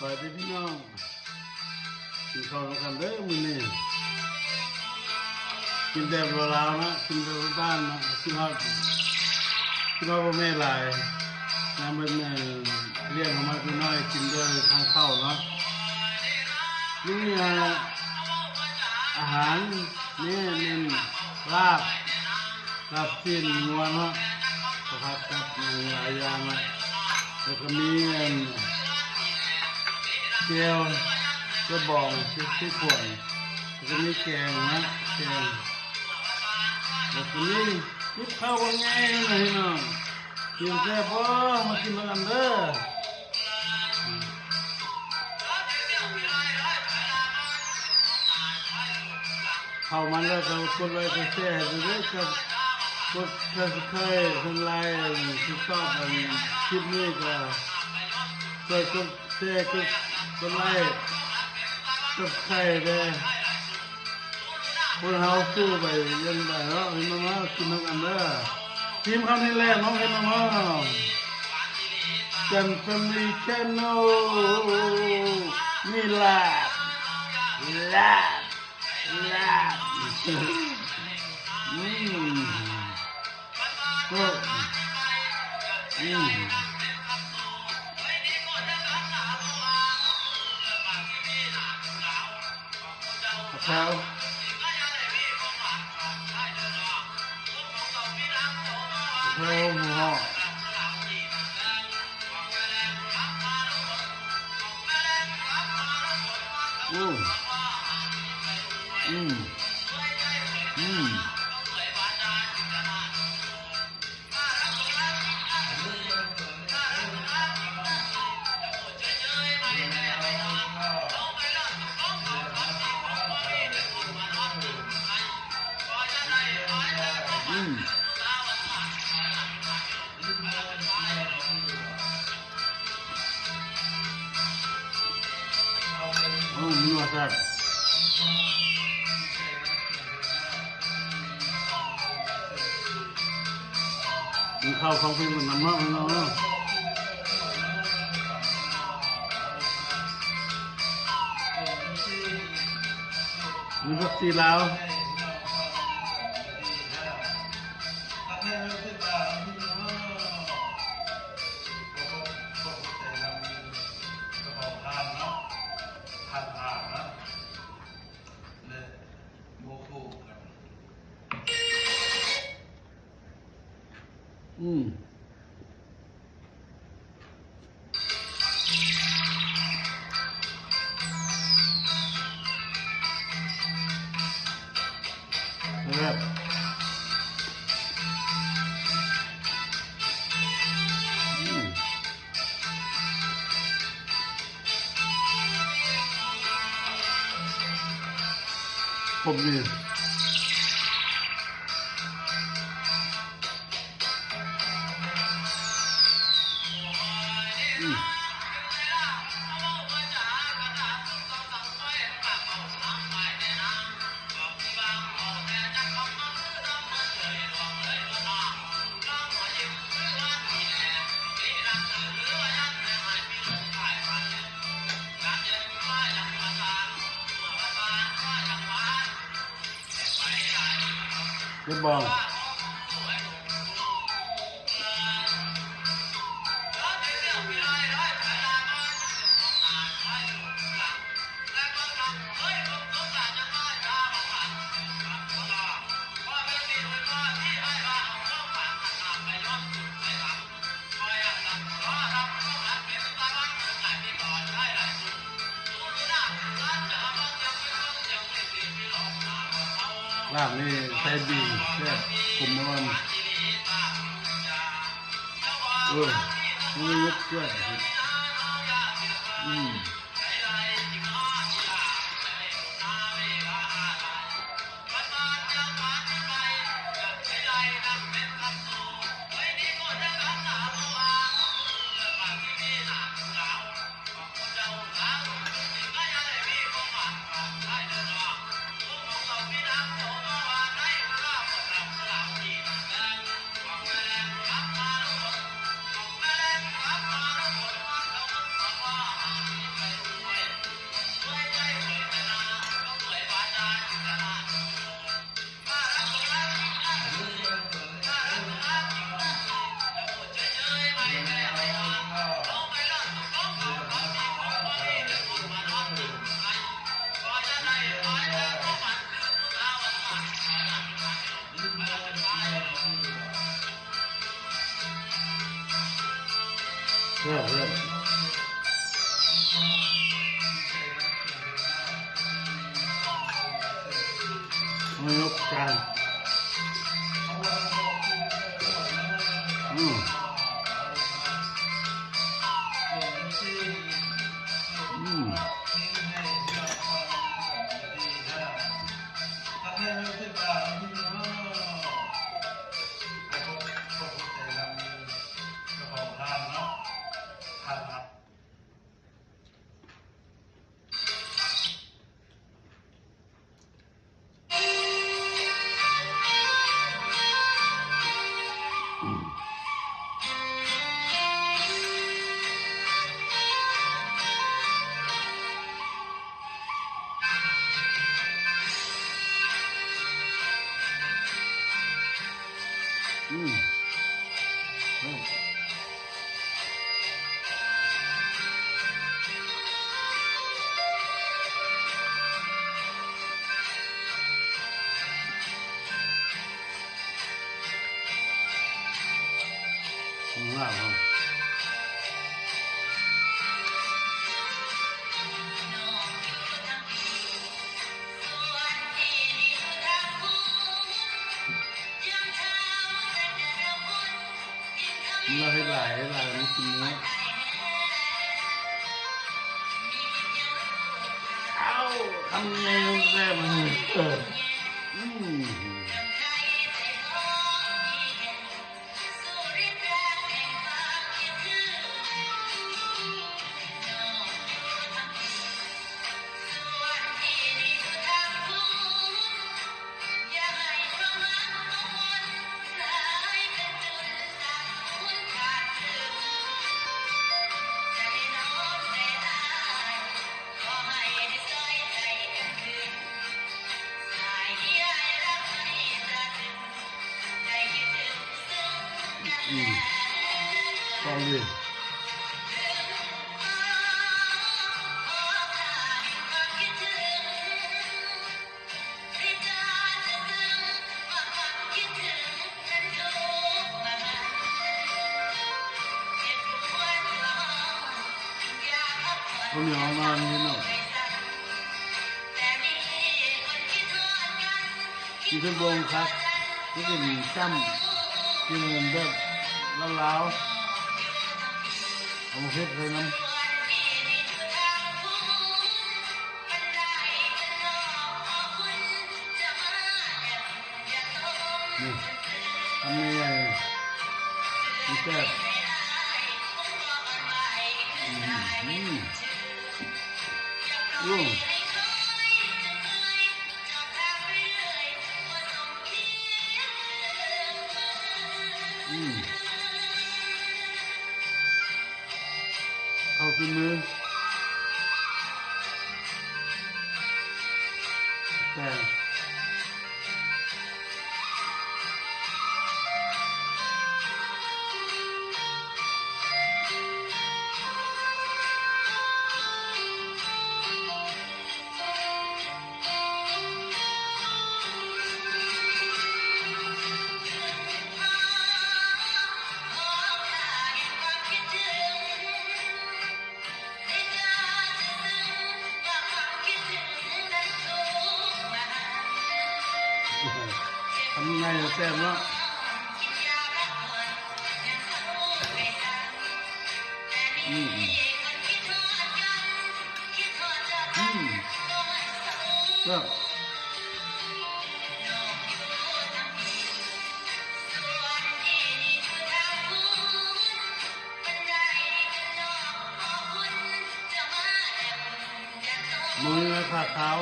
ສະບາຍດີພີ່ນ້ອງ ກິນເຂົ້ານຳກັນເດີມື້ນີ້ ກິນແບບລາວໆເນາະ ກິນແບບບ້ານໆເນາະ ກິນຮອດ ກິນຮອດພໍ່ແມ່ຫຼາຍ ຍາມເພິ່ນ ເອີ ລ້ຽງເຮົາມາແຕ່ນ້ອຍ ກິນແຕ່ທາງເຂົ້າເນາະ ມື້ນີ້ ອາຫານ ນີ້ແມ່ນລາບ ລາບຊີ້ນງົວເນາະ ເຂົ້າຜັດກັບຫຍັງຫຼາຍຢ່າງເນາະ ແລ້ວກໍມີອັນ ແຈ່ວ ແຈ່ວບອງ ເຮັດໃສ່ຖ້ວຍ ແລ້ວກໍມີແກງເນາະ ແກງ ແລ້ວກໍມີ ຕິບເຂົ້າບັກໃຫຍ່ນະພີ່ນ້ອງ ກິນແຊບບໍ່? ມາກິນນຳກັນເດີ. ເຂົ້າມາແລ້ວກໍກົດໄລກົດແຊໃຫ້ເດີ ກົດ Subscribe ເພິ່ນໄລ ທີ່ຊອບອັນຄລິບນີ້ກໍຊ່ວຍກົດແຊ ກົດ ກົດໄລ Subscribe ເດີ. ພວກເຮົາສູ້ໄປຢ່າງໃດເນາະ ພີ່ນ້ອງເນາະ ກິນນຳກັນເດີ ທີມເຮົານີ້ແຫຼະເນາະ ພີ່ນ້ອງເນາະ ຈັນທະນີ Channel ມີລາບ ລາບ ລາບ ອືມ ໂອ້ ອືມ. ເຂົ້າ ເຂົ້າຫົວ ອືມ ອືມ ອືມ. ອືມ ໂອ້ ນົວແຊບ. ກິນເຂົ້າຟັງເພງໄປນຳເນາະ ພີ່ນ້ອງເນາະ ມີຜັກຊີລາວ. ອືມ ແຊບ ອືມ. ຄົບດີ. ອືມ. ເຮັດບໍ່? ລາບນີ້ໃສ່ບີ ແຊບ ກົມອະລ່ອມ ເອີ ມັນເລີຍເກືອ ອືມ. ເລີກ ເລີກ ມາຍົກຈານ ອືມ ອືມ ອືມ ເອີ ງາມເນາະ. ລາວເຮັດຫຼາຍ ເຮັດຫຼາຍມັນຊິເມື່ອຍ. ອ້າວ ຄຳໃຫຍ່ແບບນີ້ ເອີ ອືມ. ອືມ ຟັງດີ. ເຂົ້າໜຽວມານີ້ເນາະ ກິນເປັນວົງຄັກ ກິນຈ້ຳ ກິນແບບລາວໆ ເອົາເຜັດໃສ່ນຳ. ນີ້ ຄຳໃຫຍ່ໆ ມັນແຊບ. ອືມ ອືມ ໂອ້ ອືມ. ເຂົ້າກິນມື້ ແກງ. ຄຳໃຫຍ່ແຊບເນາະ. ອືມ ອືມ ແຊບ. ມື້ນີ້ຂາຂາວ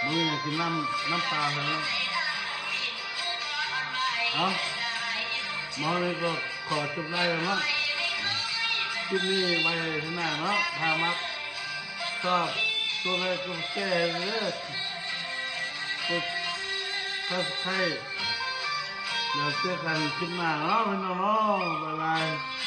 ມື້ນີ້ກິນນ້ຳ ນ້ຳປາເພິ່ນເນາະ. ເອົ້າ ມື້ນີ້ກໍຂໍຈົບໄລແລ້ວເນາະ ຄລິບນີ້ໄວ້ເທື່ອໜ້າເນາະ. ຖ້າມັກ ຊອບ ກົດໄລກົດແຊເດີ ກົດ Subscribe ແລ້ວເຈີກັນຄລິບໜ້າເນາະ ພີ່ນ້ອງເນາະ ບາຍບາຍ.